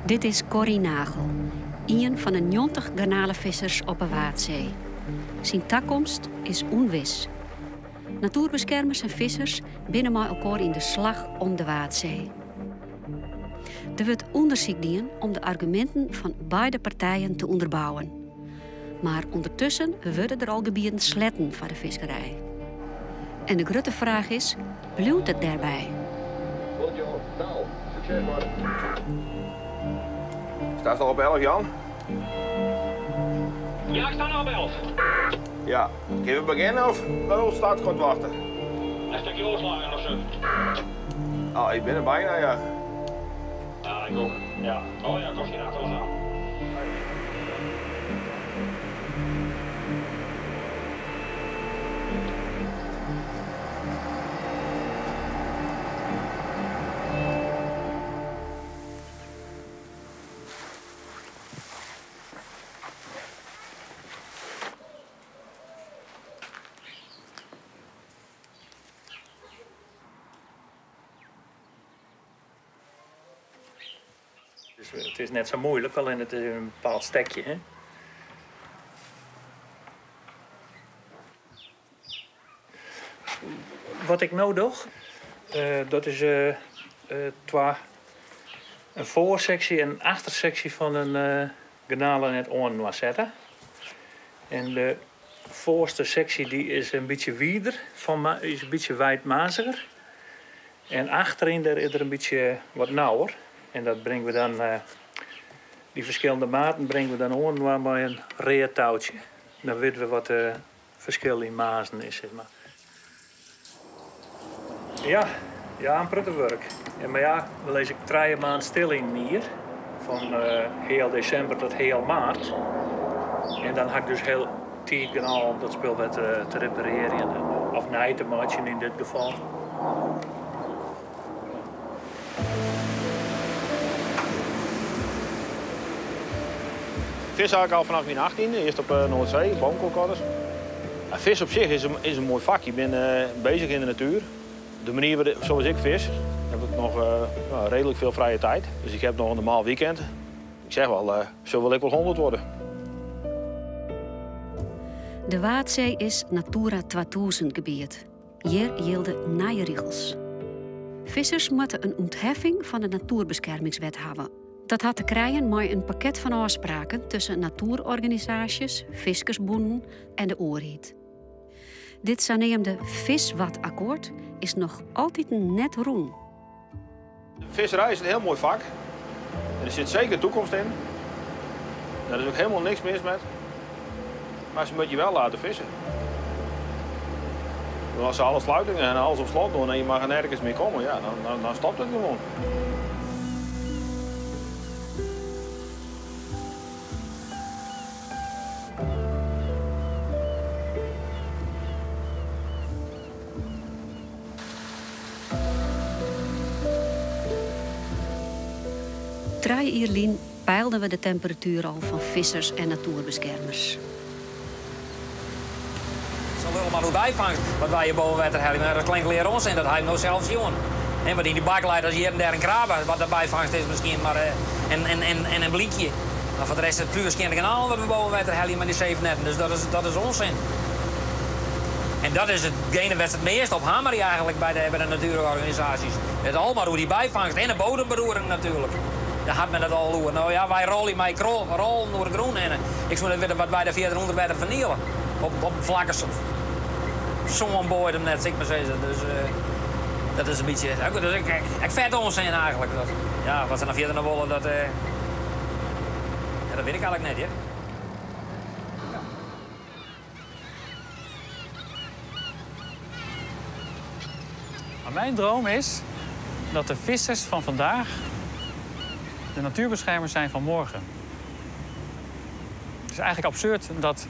Dit is Corrie Nagel, ien fan 'e 90 garnalefissers op 'e Waadsee. Syn takomst is ûnwis. Natoerbeskermers en vissers binne mei elkoar yn de slach om de Waadsee. Der wurdt ûndersyk dien om de arguminten fan beide partijen te ûnderbouwen. Mar ûndertusken wurde der al gebieten sletten foar de fiskerij. En de grutte fraach is, bliuwt it dêrby? Staat al op 11, Jan? Ja, ik sta nu op 11. Ja. Kunnen we beginnen of waarom staat gewoon te wachten? Een stukje oorslagen of zo. Ah, ik ben er bijna, ja. Ja, ik ook. Ja. Oh ja, ik was geen achter ons aan. Dus het is net zo moeilijk, alleen het is een bepaald stekje. Hè? Wat ik nu doe, dat is twee, een voorsectie en een achtersectie van een garnalennet oan zetten. En de voorste sectie die is een beetje wijder, is een beetje wijdmaziger. En achterin daar is er een beetje wat nauwer. En dat brengen we dan, die verschillende maten brengen we dan aan met een reertouwtje. Dan weten we wat het verschil in mazen is. Ja, ja, een prettig werk. Ja, maar ja, we lezen ik 3 maanden stil in hier. Van heel december tot heel maart. En dan had ik dus heel tijd genomen om dat spul wat te repareren. Of nij te maken in dit geval. Vis had ik al vanaf mijn 18e, eerst op Noordzee, boomkoolkotters. Ja, vis op zich is een mooi vak. Je bent bezig in de natuur. De manier zoals ik vis, heb ik nog redelijk veel vrije tijd. Dus ik heb nog een normaal weekend. Ik zeg wel, zo wil ik wel 100 worden. De Waadsee is Natura 2000 gebied. Hier jilden nije regels. Vissers moeten een ontheffing van de Natuurbeschermingswet hebben. Dat had te krijgen met een pakket van afspraken tussen natuurorganisaties, vissersboenden en de oerheid. Dit zogenaamde viswadakkoord is nog altijd net roen. De visserij is een heel mooi vak. En er zit zeker toekomst in. Daar is ook helemaal niks mis mee. Maar ze moet je wel laten vissen. Want als ze alle sluitingen en alles op slot doen en je mag er nergens meer komen, ja, dan stopt het gewoon. Trije Ierlien peilden we de temperatuur al van vissers en natuurbeschermers. Ze willen maar hoe bijvangst wat wij hier boven water hebben. Maar dat klinkt leer ons en dat hij nou zelf zien. En wat in die bakleiders hier en daar een krabben, wat de bijvangst is misschien, maar en een bliekje. Maar voor de rest het puur geen kanaal wat we boven water hebben met die zeefnetten. Dus dat is onzin. En dat is hetgene wat het meest op hameren eigenlijk bij de natuurorganisaties. Het al maar hoe die bijvangst en de bodemberoering natuurlijk. Daar had men het al over. Nou ja, wij rollen met rollen door de groen en ik zou niet weten wat wij daar verder onder werden vernielen. Op vlakke zo'n bodem net, zeg ik maar zeggen. Dus dat is een beetje, ja, goed, dus ik vet onzin eigenlijk. Dat, ja, wat ze nou verder nog willen, dat ja, dat weet ik eigenlijk net, hè. Maar mijn droom is dat de vissers van vandaag de natuurbeschermers zijn van morgen. Het is eigenlijk absurd dat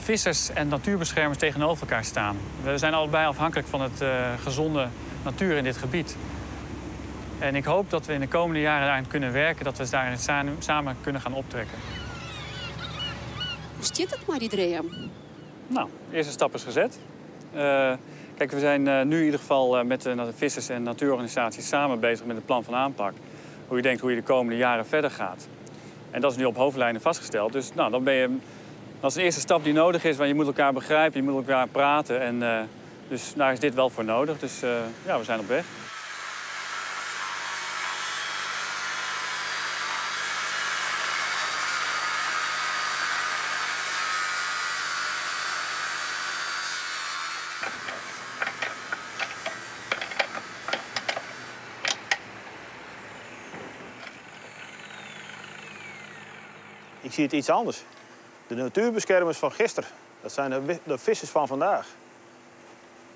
vissers en natuurbeschermers tegenover elkaar staan. We zijn allebei afhankelijk van het gezonde natuur in dit gebied. En ik hoop dat we in de komende jaren daarin kunnen werken, dat we daarin samen kunnen gaan optrekken. Hoe zit het maar, die droom? De eerste stap is gezet. Kijk, we zijn eh, nu in ieder geval eh, met de vissers en natuurorganisaties samen bezig met een plan van aanpak. Hoe je denkt hoe je de komende jaren verder gaat. En dat is nu op hoofdlijnen vastgesteld. Dus nou, dan ben je, dat is de eerste stap die nodig is, want je moet elkaar begrijpen, je moet elkaar praten. En, uh, dus daar is dit wel voor nodig. Dus uh, ja, we zijn op weg. Ik zie het iets anders. De natuurbeschermers van gisteren, dat zijn de vissers van vandaag.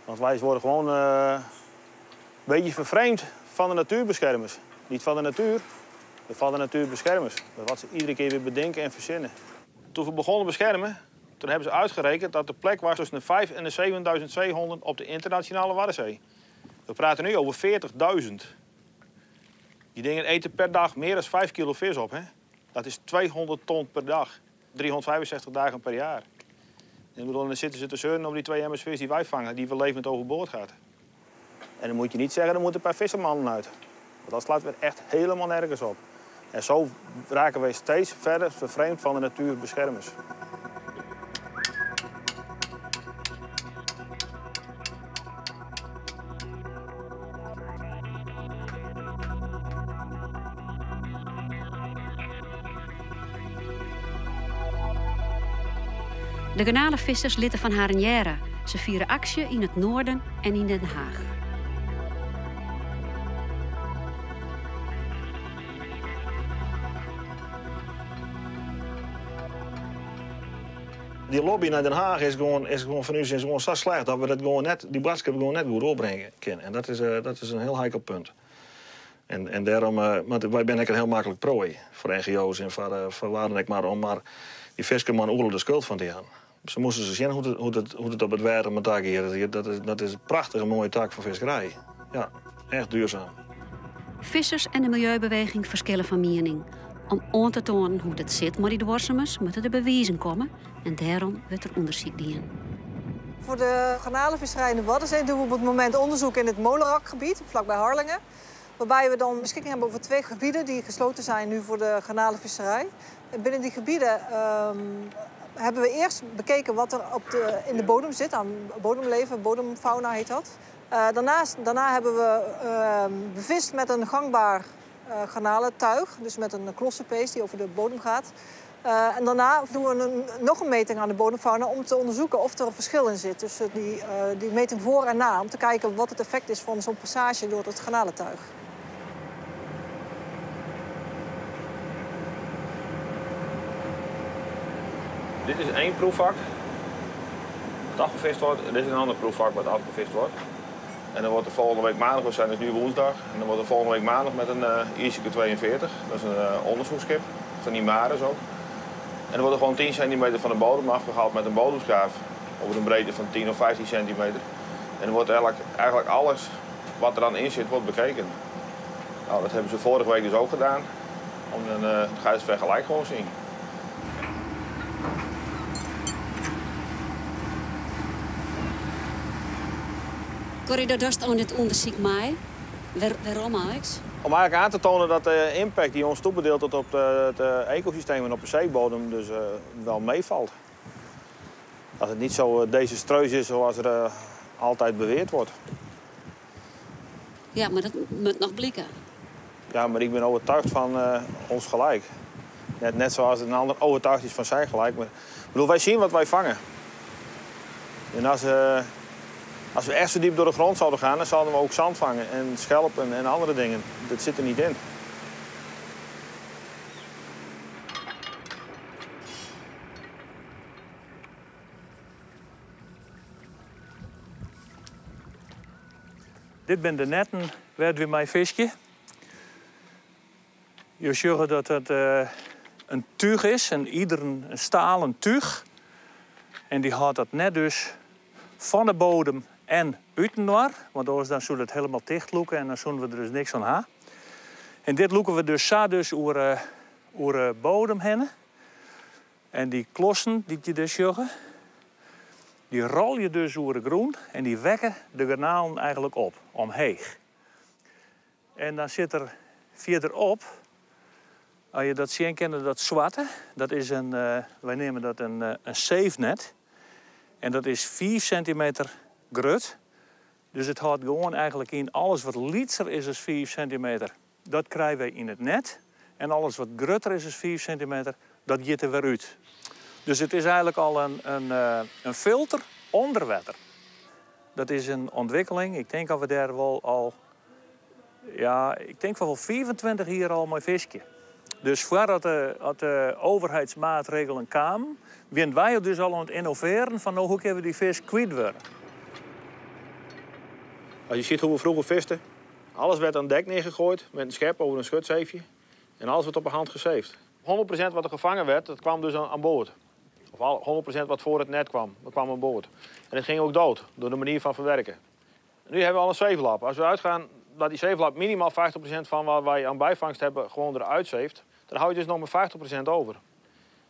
Want wij worden gewoon een beetje vervreemd van de natuurbeschermers. Niet van de natuur, maar van de natuurbeschermers. Wat ze iedere keer weer bedenken en verzinnen. Toen we begonnen beschermen, toen hebben ze uitgerekend dat de plek was tussen de 5 en de 7000 zeehonden op de internationale Waddenzee. We praten nu over 40.000. Die dingen eten per dag meer dan 5 kilo vis op. Hè? Dat is 200 ton per dag. 365 dagen per jaar. En bedoel, dan zitten ze te zeuren over die twee emmers vis die wij vangen, die we levend overboord gaat. En dan moet je niet zeggen, er moeten een paar vissermannen uit. Want dat slaat weer echt helemaal nergens op. En zo raken wij steeds verder vervreemd van de natuurbeschermers. De garnalenvissers litten fan harren hearre. Se fiere aksje yn it Noarden en yn Den Haag. Dy lobby nei Den Haag is gewoan, is gewoan fan ús is gewoan sa slecht dat we dat gewoan net, dy boadskip gewoan net goed oerbringe kinne. En dat is in hiel heikel punt. En dêrom, want wy binne ek in hiel maklik proai foar NGO's en foar wa dan ek mar om mar dy fiskerman oeral de skuld fan te jaan. Se moasten se sjen hoe't it op it wetter mei tak giet. Dat is in prachtige moaie tak fan fiskerij. Ja, echt duurzaam. Vissers en de miljeubeweging ferskille fan miening. Om oan te toanen hoe't it sit mei dy duorsumens, moatte der bewizen komme en dêrom wurdt der ûndersyk dien. Voor de garnalenvisserij in de Waddenzee doen we op het moment onderzoek in het Molenrakgebied, vlakbij Harlingen. Waarbij we dan beschikking hebben over twee gebieden die gesloten zijn nu voor de garnalenvisserij. En binnen die gebieden hebben we eerst bekeken wat er in de bodem zit, aan bodemleven, bodemfauna heet dat. Daarna hebben we bevist met een gangbaar garnalentuig, dus met een klossenpees die over de bodem gaat. En daarna doen we nog een meting aan de bodemfauna om te onderzoeken of er een verschil in zit tussen die meting voor en na, om te kijken wat het effect is van zo'n passage door het garnalentuig. Dit is één proefvak wat afgevist wordt en dit is een ander proefvak wat afgevist wordt. En dan wordt de volgende week maandag, we zijn dus nu woensdag, en dan wordt de volgende week maandag met een Ierse 42, dat is een onderzoeksschip, van Imares ook. En dan wordt er gewoon 10 centimeter van de bodem afgehaald met een bodemschaaf over een breedte van 10 of 15 centimeter. En dan wordt eigenlijk alles wat er dan in zit, wordt bekeken. Dat hebben ze vorige week dus ook gedaan. Om dan ga je het vergelijk gewoon zien. Corrie, dat dochst oan dit ûndersyk mei. Wêrom eins? Om eigenlijk aan te tonen dat de impact die ons toebedeeld wordt op het ecosysteem en op de zeebodem dus wel meevalt. Dat het niet zo desastreus is zoals er altijd beweerd wordt. Ja, maar dat moet noch bliken. Ja, maar ik ben overtuigd van ons gelijk. Net zoals een ander overtuigd is van zijn gelijk. Maar, wij zien wat wij vangen. En als we echt zo diep door de grond zouden gaan, dan zouden we ook zand vangen en schelpen en andere dingen. Dat zit er niet in. Dit zijn de netten waar we mee visje. Je ziet dat het een tuig is, en ieder een stalen tuig. En die houdt dat net dus van de bodem en uitenwaar, want anders dan zullen het helemaal dichtloeken en dan zullen we er dus niks aan hebben. En dit loeken we dus zo dus oer bodem heen. En die klossen die je dus joggen, Dy rolje dus oer de grûn en dy wekke de garnalen eigenlik op, omheech. En dan sit der fierderop, as je dat sjen kinne, dat swarte, dat is in, wy neame dat in zeefnet. En dat is 5 sintimeter grut. Dus it hâldt gewoan eigenlik yn alles wat lytser is as 5 sintimeter, dat krije wy yn it net. En alles wat grutter is as 5 sintimeter, dat giet der wer út. Dus it is eigenlik al in filter ûnder wetter. Dat is in ûntwikkeling, ik tink dat we dêr wol al, ja, ik tink wol 25 jier al mei fiskje. Dus foardat de overheidsmaatregelen kamen, wiene wy dus al oan it ynnovearjen fan no, hoe kinne we dy fisk kwyt wurde. As je ziet hoe we vroeger visten, alles werd aan dek neergegooid met een schep over een schutzeefje en alles werd op de hand gezeefd. 100% wat er gevangen werd, dat kwam dus aan boord. Of 100% wat voor het net kwam, dat kwam aan boord. En het ging ook dood door de manier van verwerken. Nu hebben we al een zeeflap. Als we uitgaan dat die zeeflap minimaal 50% van wat wij aan bijvangst hebben gewoon eruit zeeft, dan hou je dus nog maar 50% over.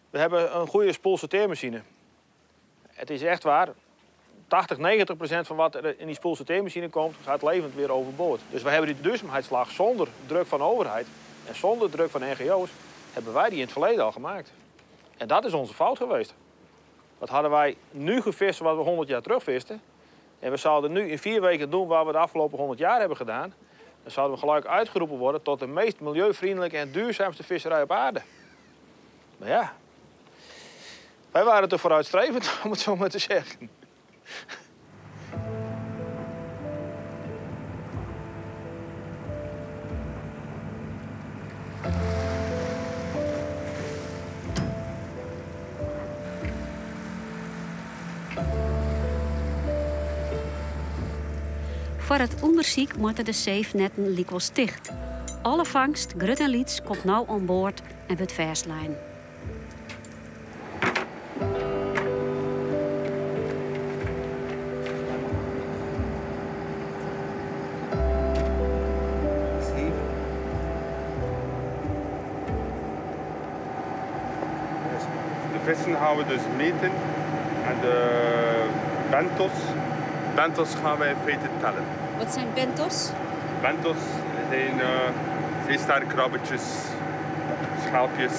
We hebben een goede spoelsorteermachine. Het is echt waar, 80, 90% van wat er in die spoelsorteermachine komt, gaat levend weer overboord. Dus we hebben die duurzaamheidsslag zonder druk van de overheid en zonder druk van N G O's, hebben wij die in het verleden al gemaakt. En dat is onze fout geweest. Wat hadden wij nu gevist wat we 100 jaar terug visten, en we zouden nu in 4 weken doen wat we de afgelopen 100 jaar hebben gedaan, dan zouden we gelijk uitgeroepen worden tot de meest milieuvriendelijke en duurzaamste visserij op aarde. Maar ja, wij waren te vooruitstrevend, om het zo maar te zeggen. Foar it ûndersyk moatte de zeefnetten lykwols ticht. Alle fangst, grut en lyts, komt no oan board en wurdt fêstlein. De vissen gaan we dus meten en de benthos. Benthos gaan wij in feite tellen. Wat zijn benthos? Benthos zijn zeesterkrabmetjes, schelpjes.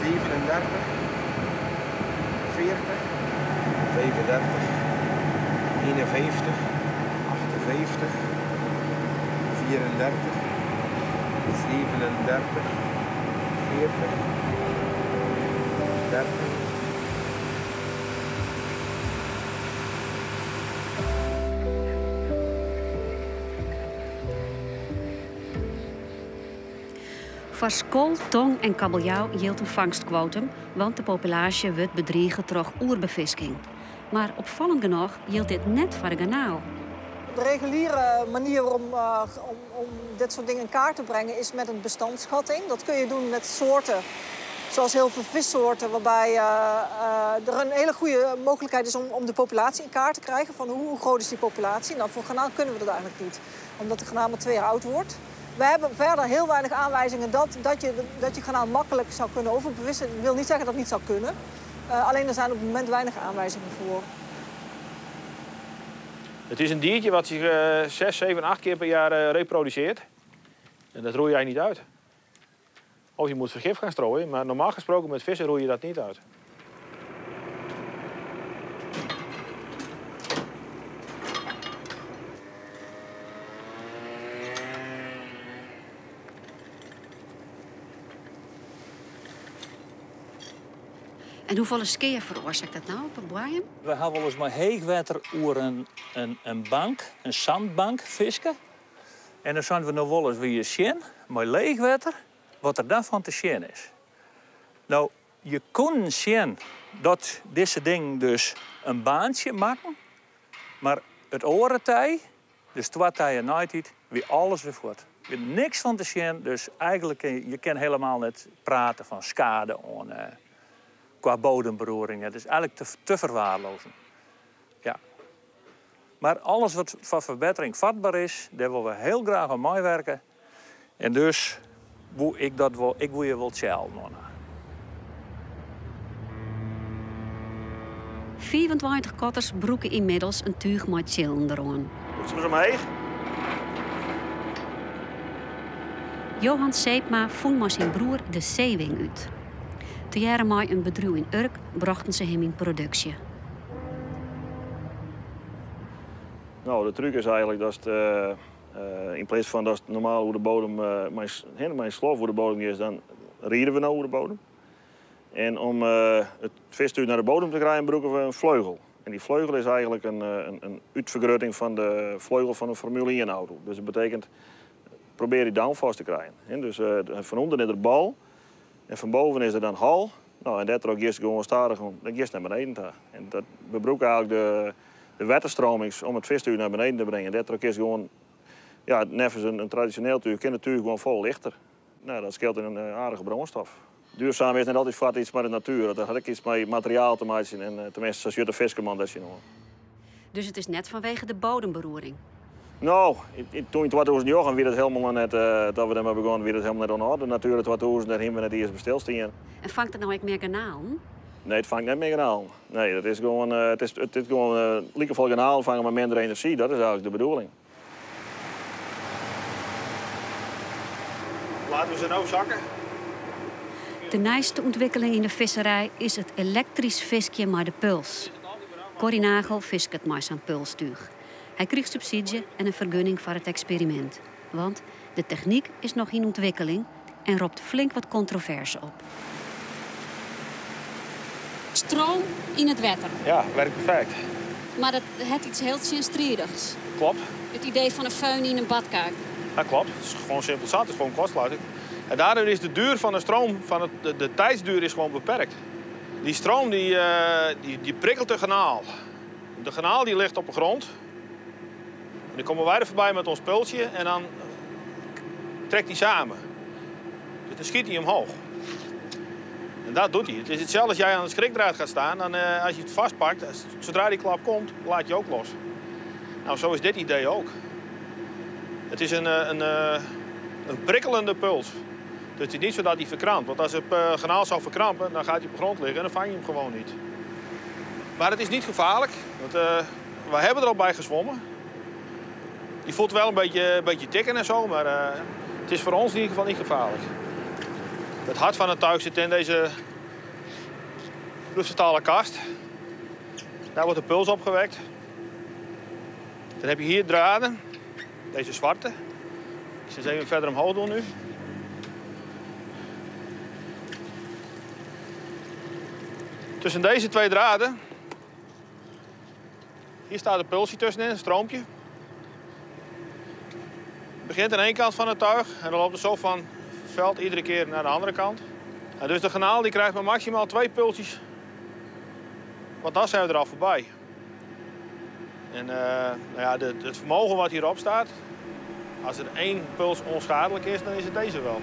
37, 40, 35, 51, 58, 34, 37, 40, 30. Foar skol, tong en kabeljau jildt in fangstquotum, want de populaasje wurdt bedrige troch oerbefisking. Mar opfallend genôch jildt dit net foar de garnaal. De reguliere manier om dit soort dingen in kaart te brengen is met een bestandsschatting. Dat kun je doen met soorten, zoals heel veel vissoorten, waarbij er een hele goede mogelijkheid is om de populatie in kaart te krijgen. Van hoe groot is die populatie? Voor garnaal kunnen we dat eigenlijk niet, omdat de garnaal maar 2 jaar oud wordt. We hebben verder heel weinig aanwijzingen dat je garnaal makkelijk zou kunnen overbevissen. Dat wil niet zeggen dat het niet zou kunnen. Alleen er zijn op het moment weinig aanwijzingen voor. Het is een diertje wat zich 6, 7, 8 keer per jaar reproduceert. En dat roei jij niet uit. Of je moet vergif gaan strooien, maar normaal gesproken met vissen roei je dat niet uit. En hoeveel skea veroorzaakt dat nou op een boaiem? We hebben wel eens maar heegwetter oer een bank, een zandbank visken. En dan zijn we nog wel eens weer zien, maar leegwetter, wat er daarvan te zien is. Je kon zien dat deze dingen dus een baantje maken, maar het orentij, dus 2 tijen na tijd, weer alles weer voort. Er is niks van te zien, dus eigenlijk kun je, je kan helemaal niet praten van schade aan qua bodemberoering. Het is eigenlijk te verwaarlozen. Ja. Maar alles wat voor verbetering vatbaar is, daar willen we heel graag aan meewerken. En dus, hoe ik dat wil, ik wil je wel tjel, nonna. 25 kotters brûke ynmiddels in túch mei tsjillen deroan. Lûkst him omheech. Johan Seepma fûn mei syn broer de Seewing út. Tegearre mei in bedriuw yn Urk brochten se him yn produksje. No, de trúk is eigenlik datst yn pleats fan datst normaal oer de bodem mei in slof oer de bodem giest, dan ride we no oer de bodem. En om it fisktuch nei de bodem te krijen brûke we in fleugel. En dy fleugel is eigenlik in útfergrutting fan de fleugel fan in Formule ien auto. Dus dat betekent probearje downforce te krijen. Dus fan ûnderen is der bal en fan boven is der dan hal. No, en dêrtroch giest gewoan stadich dan giest nei beneden ta. En dat, we brûke eigenlik de wetterstromings om it fisktuch nei beneden te bringen. Dêrtroch kinst gewoan, ja, neffens in tradisjoneel tuch, kin it tuch gewoan folle lichter. No, dat skeelt in aardige brânstof. Duurzaam is net altyd foar iets mei de natuer. Dat hat ek iets mei materiaal te meitsjen. En teminsten, sa sjocht de fiskerman dêr tsjinoan. Dus it is net fanwege de bodemberoering? No, toen yn 2009 wie dat helemaal noch net, dat we dêrmei begûnen, wie dat helemaal net oan de orde. Natura 2000, dêr hiene we net iens by stilstien. En fangt it no ek mear garnalen? Nee, it fangt net mear garnalen. Nee, dat is gewoan, it is, it is gewoan likefolle garnalen fange mei minder enerzjy. Dat is eigenlik de bedoeling. Laten we ze no zakken. De nijste ûntwikkeling yn de fisserij is it elektrysk fiskjen mei de puls. Corrie Nagel fisket mei sa'n pulstúch. Hy kriget subsydzje en in fergunning foar it eksperimint. Want de technyk is noch yn ûntwikkeling en ropt flink wat kontroverse op. Stroom yn it wetter. Ja, werkt perfekt. Mar dat hat iets hiel tsjinstridichs. Klopt. It idee fan in föhn yn in badkuip. Dat klopt. Het is gewoon simpel zat. Het is gewoon kortsluiting. En daardoor is de duur van de stroom, van het, de, de tijdsduur is gewoon beperkt. Die stroom die, eh, die, die prikkelt de garnaal. De garnaal die ligt op de grond. En dan komen wij er voorbij met ons pulsje en dan trekt hij samen. Dus dan schiet hij omhoog. En dat doet hij. Het is hetzelfde als jij aan de schrikdraad gaat staan. Dan, eh, als je het vastpakt, zodra die klap komt, laat je ook los. Nou, zo is dit idee ook. Het is een, eh, een, eh, een prikkelende puls. Dus het is niet zo dat hij verkrampt. Want als het garnaal zou verkrampen, dan gaat hij op de grond liggen en dan vang je hem gewoon niet. Maar het is niet gevaarlijk. Want, uh, we hebben er al bij gezwommen. Die voelt wel een beetje, een beetje tikken en zo, maar uh, het is voor ons in ieder geval niet gevaarlijk. Het hart van het tuig zit in deze brutale kast. Daar wordt de puls opgewekt. Dan heb je hier draden, deze zwarte. Ik zal ze even verder omhoog doen nu. Tussen deze twee draden, hier staat een pulsje tussenin, een stroompje. Het begint aan één kant van het tuig en dan loopt het zo van het veld iedere keer naar de andere kant. En dus de garnaal die krijgt maar maximaal twee pulsjes, want dan zijn we er al voorbij. En uh, nou ja, de, het vermogen wat hierop staat, als er één puls onschadelijk is, dan is het deze wel.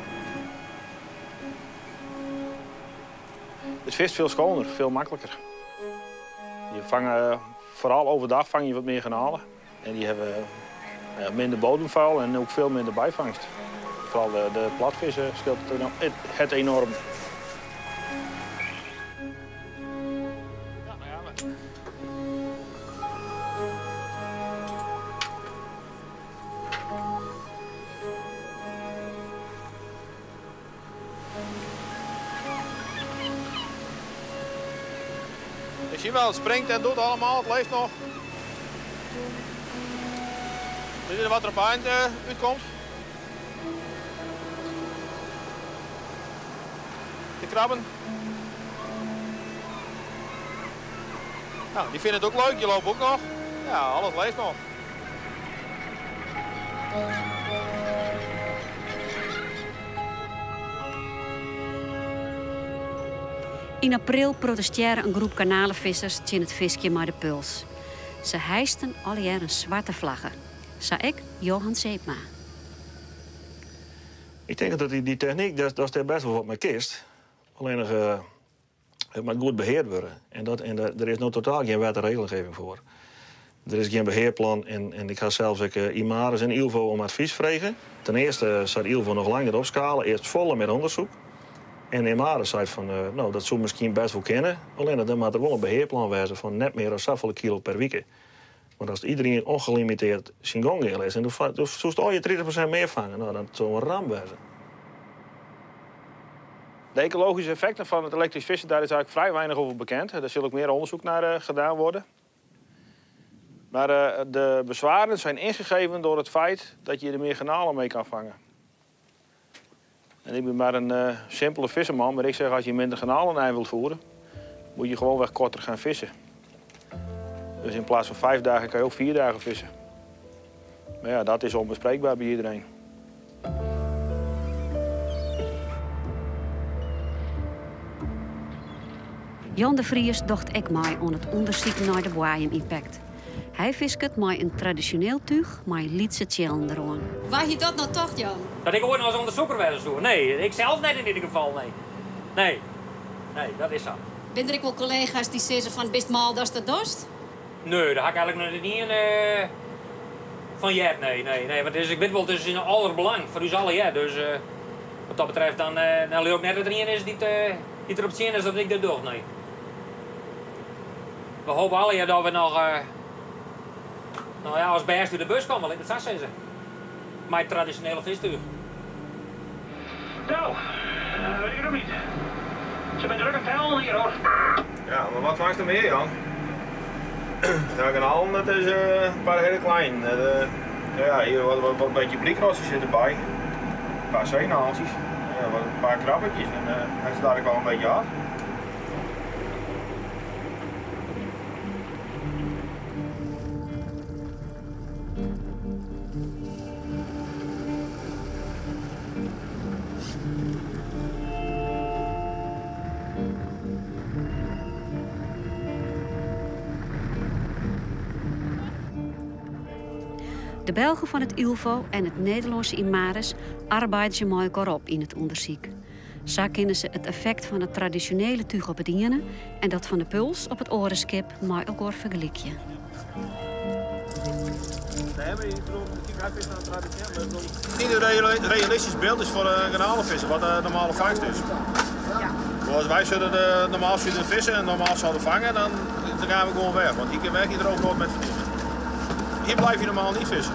Het vist veel schoner, veel makkelijker. Je vangt, eh, vooral overdag vang je wat meer garnalen. En die hebben eh, minder bodemvuil en ook veel minder bijvangst. Vooral de, de platvissen scheelt het, het enorm. Je ziet wel, het springt en doet allemaal, het leeft nog. Dit is wat er op het eind uh, uitkomt. De krabben. Nou, die vinden het ook leuk, die lopen ook nog. Ja, alles leeft nog. Yn april protestearre in groep garnalefissers tsjin it fiskjen mei de puls. Se hysten allegear in swarte flagge. Sa ek Johan Seepma. Ik tink dat dy, dy technyk, dat, dat dêr bêst wol wat mei kinst. Allinnich, uh, it moat goed beheard wurde. En, dat, en der is no totaal gjin wet en regelgeving foar. Der is gjin behearplan en, en ik ha sels ek uh, Imares en ILVO om advys frege. Ten earste seit ILVO noch lang net opskale, earst folle mear ûndersyk. En IMARES seit fan, no, dat soe miskien bêst wol kinne, allinnich dan moat der wol in behearplan wêze fan net mear as safolle kilo per wike. Want as iderien ongelimiteerd syn gong gean lit, dan soest allegear 30% mear fange. No, dat soe in ramp wêze. De ecologische effecten van het elektrisch vissen, daar is eigenlijk vrij weinig over bekend. Daar zal ook meer onderzoek naar gedaan worden. Maar de bezwaren zijn ingegeven door het feit dat je er meer garnalen mee kan vangen. En ik ben maar een simpele visserman, maar ik zeg als je minder garnalen aan wilt voeren, moet je gewoonweg korter gaan vissen. Dus in plaats van 5 dagen kan je ook 4 dagen vissen. Maar ja, dat is onbespreekbaar bij iedereen. Jan de Vries docht ek mei oan it ûndersyk nei de boaiemimpact. Hy fisket mei in tradisjoneel túch mei lytse tsjillen deroan. Wa hie dat no tocht, Jan? Dat ik oait noch as ûndersiker wêze soe? Nee, ik sels net yn ieder gefal, nee. Nee, nee, dat is sa. Binne der ek wol kollega's dy't sizze fan bist mâl datst dat dochst? Nee, dêr ha ik eigenlik noch net ien fan heard, nee, nee, nee. Want ik wit wol, it is yn aller belang foar ús allegear. Dus wat dat betreft dan leau ik net dat der ien is dy't derop tsjin is dat ik dat doch, nee. We hoopje allegear dat we noch, no ja, as bêst út de bus komme, lit ik it sa sizze. Mei it tradisjonele fistuch. No, weet ik nog niet. Se binne druk oan it tellen hjir, hoor. Ja, mar wat fangst der mear, Jan? Ja, garnalen, dat is in pear hiele kleine. Ja, hjir wat bytsje blikrotsjes sitte derby. In pear seenaaltsjes. Ja, wat, in pear krabbetjes en dan is it eigentlik al in bytsje ôf. De Belgen fan it ILVO en it Nederlânske IMARES arbeidzje mei elkoar op yn it ûndersyk. Sa kinne se it effekt fan it tradisjonele túch op it iene en dat fan de puls op it oare skip mei elkoar fergelykje. Niet een realistisch beeld is voor een garnalenvisser, wat de normale vangst is. Als wij zullen de normaal zullen vissen en normaal zouden vangen, dan gaan we gewoon weg. Want hier werk je er ook nooit met verdienen. Hier blijf je normaal niet vissen.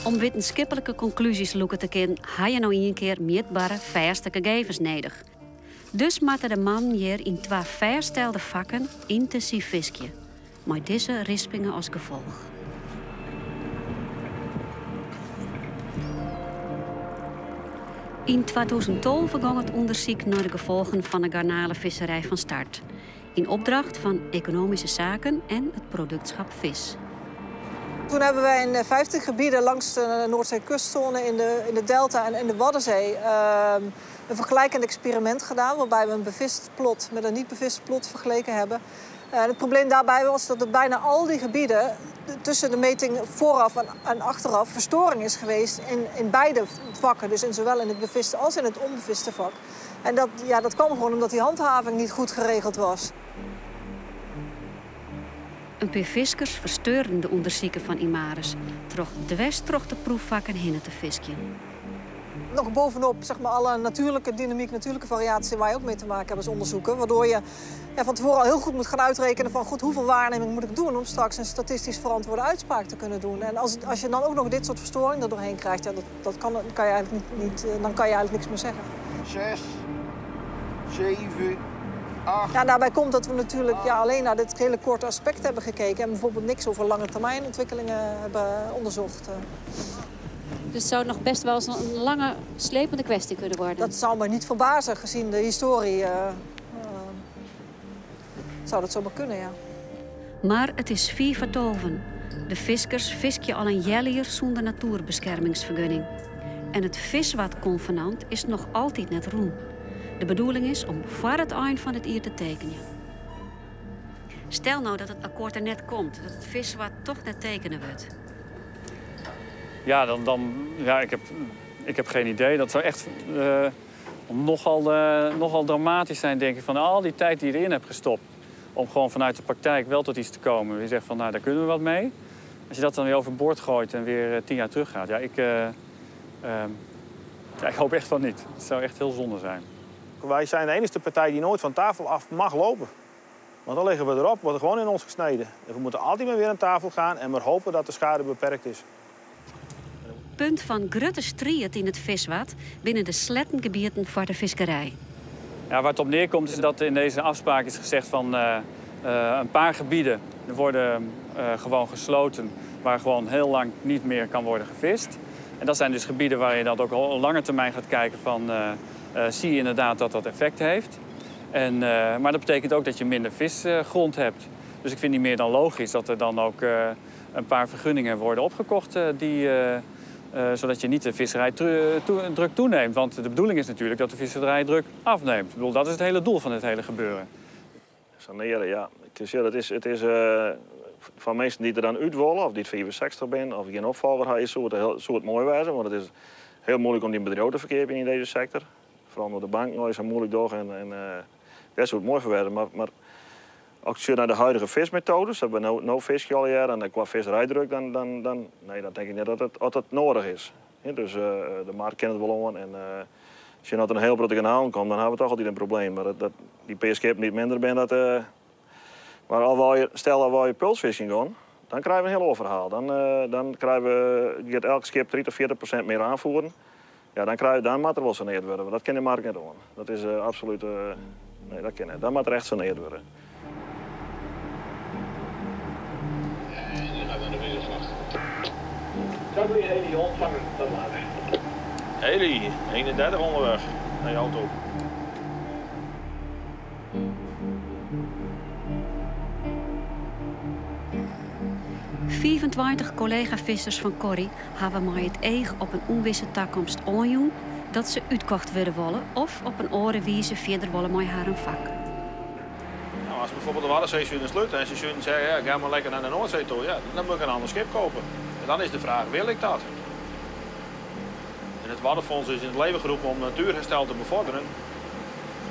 Om wittenskiplike konklúzjes lûke te kinnen, ha je no ien kear mjitbere, fêste gegevens nedich. Dus moatte de mannen hjir yn twa fêststelde fakken yntinsyf fiskje, mei dizze rispinge as gefolch. Yn 2012 gong it ûndersyk nei de gefolgen fan de garnalefisserij fan start, yn opdracht fan Economische Zaken en it Productschap Vis. Toen hebben wij in 50 gebieden langs de Noordzeekustzone in de Delta en in de Waddenzee een vergelijkend experiment gedaan, waarbij we een bevist plot met een niet bevist plot vergeleken hebben. En het probleem daarbij was dat er bijna al die gebieden tussen de meting vooraf en achteraf verstoring is geweest in beide vakken. Dus zowel in het beviste als in het onbeviste vak. En dat kwam gewoon omdat die handhaving niet goed geregeld was. In pear fiskers fersteurden de ûndersiken fan IMARES troch dwers troch de proeffakken hinne te fiskjen. Nog bovenop, alle natuurlijke dynamiek, natuurlijke variatie waar je ook mee te maken hebt als onderzoeker. Waardoor je van tevoren al heel goed moet gaan uitrekenen van goed, hoeveel waarneming moet ik doen om straks een statistisch verantwoorde uitspraak te kunnen doen. En als je dan ook nog dit soort verstoring er doorheen krijgt, ja, dat, dat kan, dan kan je eigenlijk niet, niet, dan kan je eigenlijk niks meer zeggen. 6, 7, 8. Daarbij komt dat we natuurlijk, alleen naar dit hele korte aspect hebben gekeken en bijvoorbeeld niks over lange termijn ontwikkelingen hebben onderzocht. Dus het zou nog best wel eens een lange, slepende kwestie kunnen worden. Dat zou me niet verbazen, gezien de historie. Zou dat zomaar kunnen, ja. Maar het is vier voor tolven. De fiskers fiskje al een jellier zonder natuurbeschermingsvergunning. En het viswatconvenant is nog altijd net roen. De bedoeling is om voor het eind van het jaar te tekenen. Stel nou dat het akkoord er net komt, dat het viswat toch net tekenen wordt. Ja, dan, dan, ja, ik heb, ik heb geen idee. Dat zou echt nogal dramatisch zijn, denk ik, van al die tijd die je erin hebt gestopt. Om gewoon vanuit de praktijk wel tot iets te komen. Je zegt van, nou, daar kunnen we wat mee. Als je dat dan weer overboord gooit en weer 10 jaar teruggaat, ja, ja, ik hoop echt van niet. Het zou echt heel zonde zijn. Wij zijn de enige partij die nooit van tafel af mag lopen. Want dan liggen we erop, wordt er gewoon in ons gesneden. En we moeten altijd maar weer aan tafel gaan en maar hopen dat de schade beperkt is. Punt fan grutte striid yn it Viswad binne de sletten gebieten foar de fiskerij. Ja, waar het op neerkomt is dat in deze afspraak is gezegd van een paar gebieden worden gewoon gesloten waar gewoon heel lang niet meer kan worden gevist. En dat zijn dus gebieden waar je dan ook al op lange termijn gaat kijken van zie je inderdaad dat dat effect heeft. Maar dat betekent ook dat je minder visgrond hebt. Dus ik vind niet meer dan logisch dat er dan ook een paar vergunningen worden opgekocht zodat je niet de visserijdruk toeneemt. Want de bedoeling is natuurlijk dat de visserijdruk afneemt. Ik bedoel, dat is het hele doel van het hele gebeuren. Saneren, ja. Het is, ja, dat is, het is van mensen die er dan uit willen, of die het 65 zijn, of geen opvolger hebben, zou het mooi wezen. Want het is heel moeilijk om die bedrijf te verkopen in deze sector. Vooral omdat de bank nooit zo moeilijk door en dat zou het mooi verwerken. Maar als je naar de huidige vismethodes, hebben we no visje al jaren en qua visserijdruk, dan, nee, dan denk ik niet dat het nodig is. Ja, dus de markt kent het wel aan en als je nou een heel grote kanaal komt, dan hebben we toch altijd een probleem. Maar dat die peerschip niet minder ben, dat, maar al wil je, stel dat we je pulsfishing gaan, dan krijgen we een heel ander verhaal. Dan krijgen we, gaat elk schip 3 tot 40% meer aanvoeren. Ja, dan moet er wel saneerd worden, want dat kan de markt niet doen. Dat is absoluut, nee, dat kan niet. Dan moet er echt saneerd worden. En die gaat naar de wisselslag. Charlie Heli ontvangen, dat later. Heli, 31 onderweg naar je auto. 25 collega-vissers fan Corrie hawwe mei it each op in ûnwisse takomst oanjûn dat se útkocht wurde wolle of op in oare wize fierder wolle mei harren fak. Nou, als bijvoorbeeld de Waddenzee zullen sluiten en ze zullen zeggen, ja, ga maar lekker naar de Noordzee toe, ja, dan moet ik een ander schip kopen. En dan is de vraag, wil ik dat? En het Waddenfonds is in het leven geroepen om natuurherstel te bevorderen.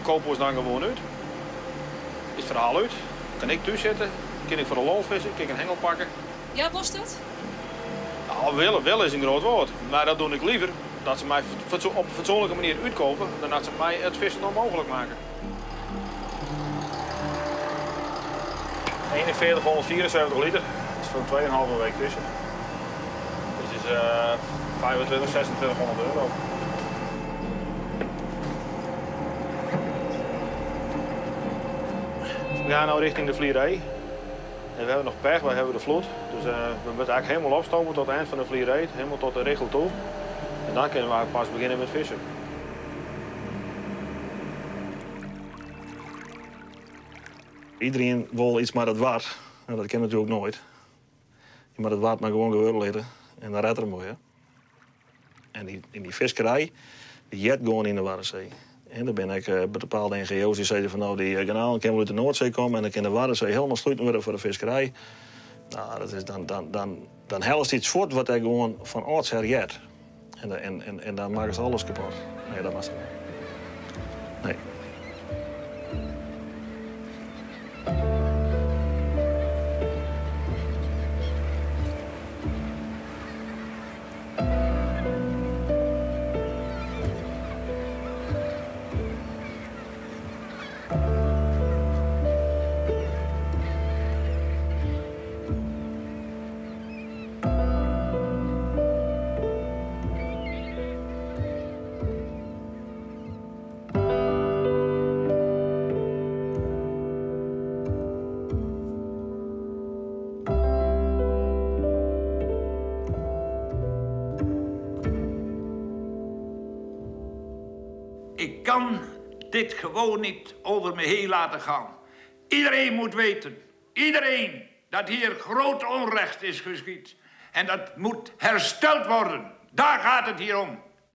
Kopen we ons dan gewoon uit? Is het verhaal uit? Kan ik thuis zitten? Kan ik voor de lol vissen? Kan ik een hengel pakken? Ja, was dat? Nou, willen, willen is een groot woord. Maar dat doe ik liever dat ze mij op een fatsoenlijke manier uitkopen, dan dat ze mij het vissen onmogelijk maken. 4174 liter. Dat is voor 2,5 week vissen. Dus is 25, 2600 euro. We gaan nu richting de Vlierij. En we hebben nog pech, wij hebben de vloed. Dus we moeten eigenlijk helemaal opstomen tot het eind van de Vlierij, helemaal tot de richel toe. En dan kunnen we eigenlijk pas beginnen met vissen. Iedereen wil iets maar dat waard. Nou, dat ken natuurlijk nooit. Je moet het waard maar gewoon gebeuren leren. En dan redt er mooi, hè. En die visserij, die jet gewoon in de Waddenzee. En daar ben ik bepaalde NGO's die zeiden van nou, die kanalen kunnen uit de Noordzee komen en dan kan de Waddenzee helemaal sluiten worden voor de visserij. Nou, dat is dan helst iets voort wat hij gewoon van oudsher jet. En dan maken ze alles kapot. Nee, dat was het niet. Nee. Ik kan dit gewoon niet over me heen laten gaan. Iedereen moet weten, iedereen, dat hier groot onrecht is geschied. En dat moet hersteld worden. Daar gaat het hier om.